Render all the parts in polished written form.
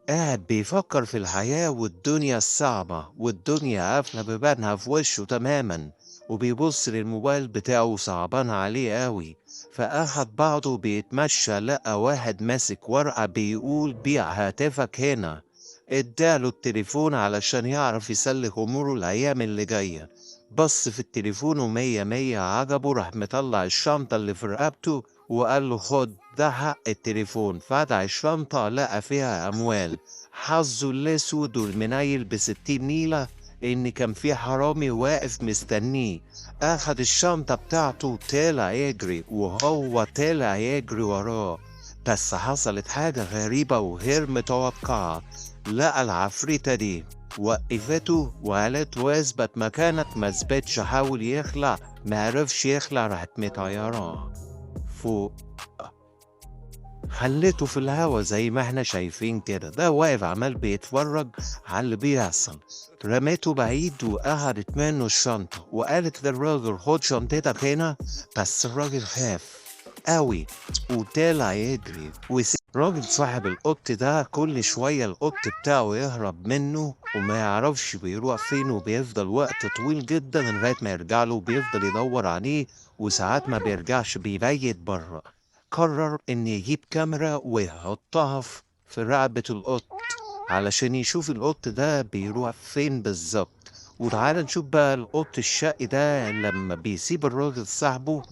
قاعد بيفكر في الحياة والدنيا الصعبة، والدنيا قافلة بيبانها في وشه تماما، وبيبص للموبايل بتاعه صعبان عليه قوي. فأخد بعضه بيتمشى، لقى واحد ماسك ورقة بيقول بيع هاتفك هنا. اداله التليفون علشان يعرف يسلك أموره الأيام اللي جاية. بص في التليفون ومية مية عجبه، راح مطلع الشنطة اللي في رقبته وقال له خد ده حق التليفون. فتح الشنطة لقى فيها أموال. حظه الأسود والمنيل ب60 نيلة إن كان في حرامي واقف مستنيه. أخد الشنطة بتاعته وطلع يجري، وهو طلع يجري وراه. بس حصلت حاجة غريبة وغير متوقعة. لقى العفريتة دي وقفته وقالت له اثبت مكانك، ما اثبتش، حاول يخلع، ما عرفش يخلع، راحت مطيراه فوق، خليته في الهوا زي ما احنا شايفين كده. ده واقف عمال بيتفرج على اللي بيحصل. رميته بعيد وقعدت منه الشنطة وقالت للراجل خد شنطتك هنا. بس الراجل خاف قوي وطلع يجري. راجل صاحب القط ده كل شوية القط بتاعه يهرب منه وما يعرفش بيروح فين، وبيفضل وقت طويل جدا لغاية ما يرجع له، وبيفضل يدور عليه وساعات ما بيرجعش، بيبيت بره. قرر إن يجيب كاميرا ويحطها في رقبة القط علشان يشوف القط ده بيروح فين بالظبط. وتعالى نشوف بقى القط الشقي ده لما بيسيب الراجل صاحبه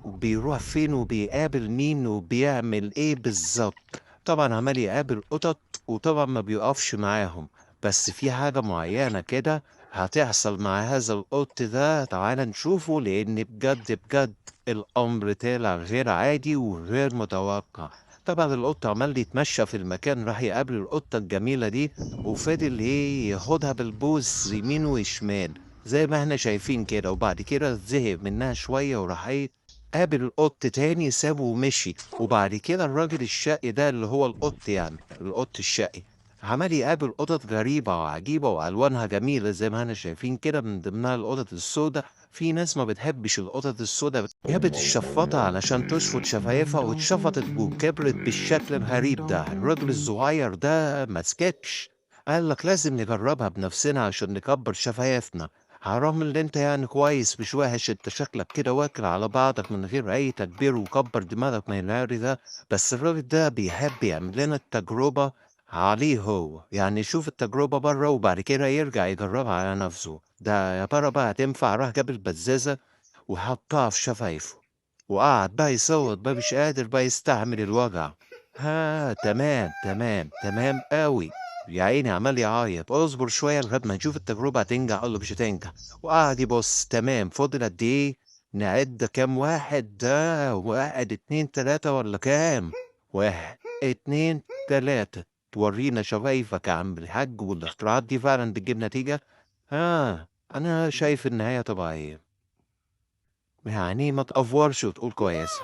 وبيروح فين وبيقابل مين وبيعمل ايه بالظبط. طبعا عمال يقابل قطط وطبعا ما بيقفش معاهم، بس في حاجة معينة كده هتحصل مع هذا القط ده، تعالى نشوفه، لأن بجد بجد الأمر طلع غير عادي وغير متوقع. طبعا القط عمال يتمشى في المكان، راح يقابل القطة الجميلة دي وفضل ايه ياخدها بالبوز يمين وشمال زي ما احنا شايفين كده. وبعد كده زهق منها شوية وراح ايه قابل القط تاني، سابه ومشي. وبعد كده الراجل الشقي ده اللي هو القط، يعني القط الشقي، عمال يقابل قطط غريبة وعجيبة وألوانها جميلة زي ما احنا شايفين كده، من ضمنها القطط السوداء. في ناس ما بتحبش القطط السوداء، جابت الشفاطة علشان تشفط شفايفها واتشفطت وكبرت بالشكل الغريب ده. الراجل الصغير ده ما سكتش، قال لك لازم نجربها بنفسنا عشان نكبر شفايفنا. حرام اللي انت يعني كويس مش وحش، انت شكلك كده واكل على بعضك من غير اي تكبير وكبر دماغك من الهري ده. بس الراجل ده بيحب يعمل لنا التجربة عليه هو، يعني يشوف التجربة بره وبعد كده يرجع يجربها على نفسه. ده يا ترى بقى هتنفع؟ راح جاب البزازة وحطها في شفايفه وقعد بقى يصوت بقى، مش قادر بقى يستحمل الوجع. ها تمام تمام تمام قوي يا عيني، عمال يعيط. اصبر شوية لغاية ما نشوف التجربة هتنجح ولا مش هتنجح. وقعد يبص، تمام فاضل قد ايه؟ نعد كام واحد ده؟ 1 2 3 ولا كام؟ 1 2 3. تورينا شفايفك يا عم الحاج، والاختراعات دي فعلا بتجيب نتيجة؟ ها أنا شايف النهاية طبيعية، يعني ما تأفورش وتقول كويسة.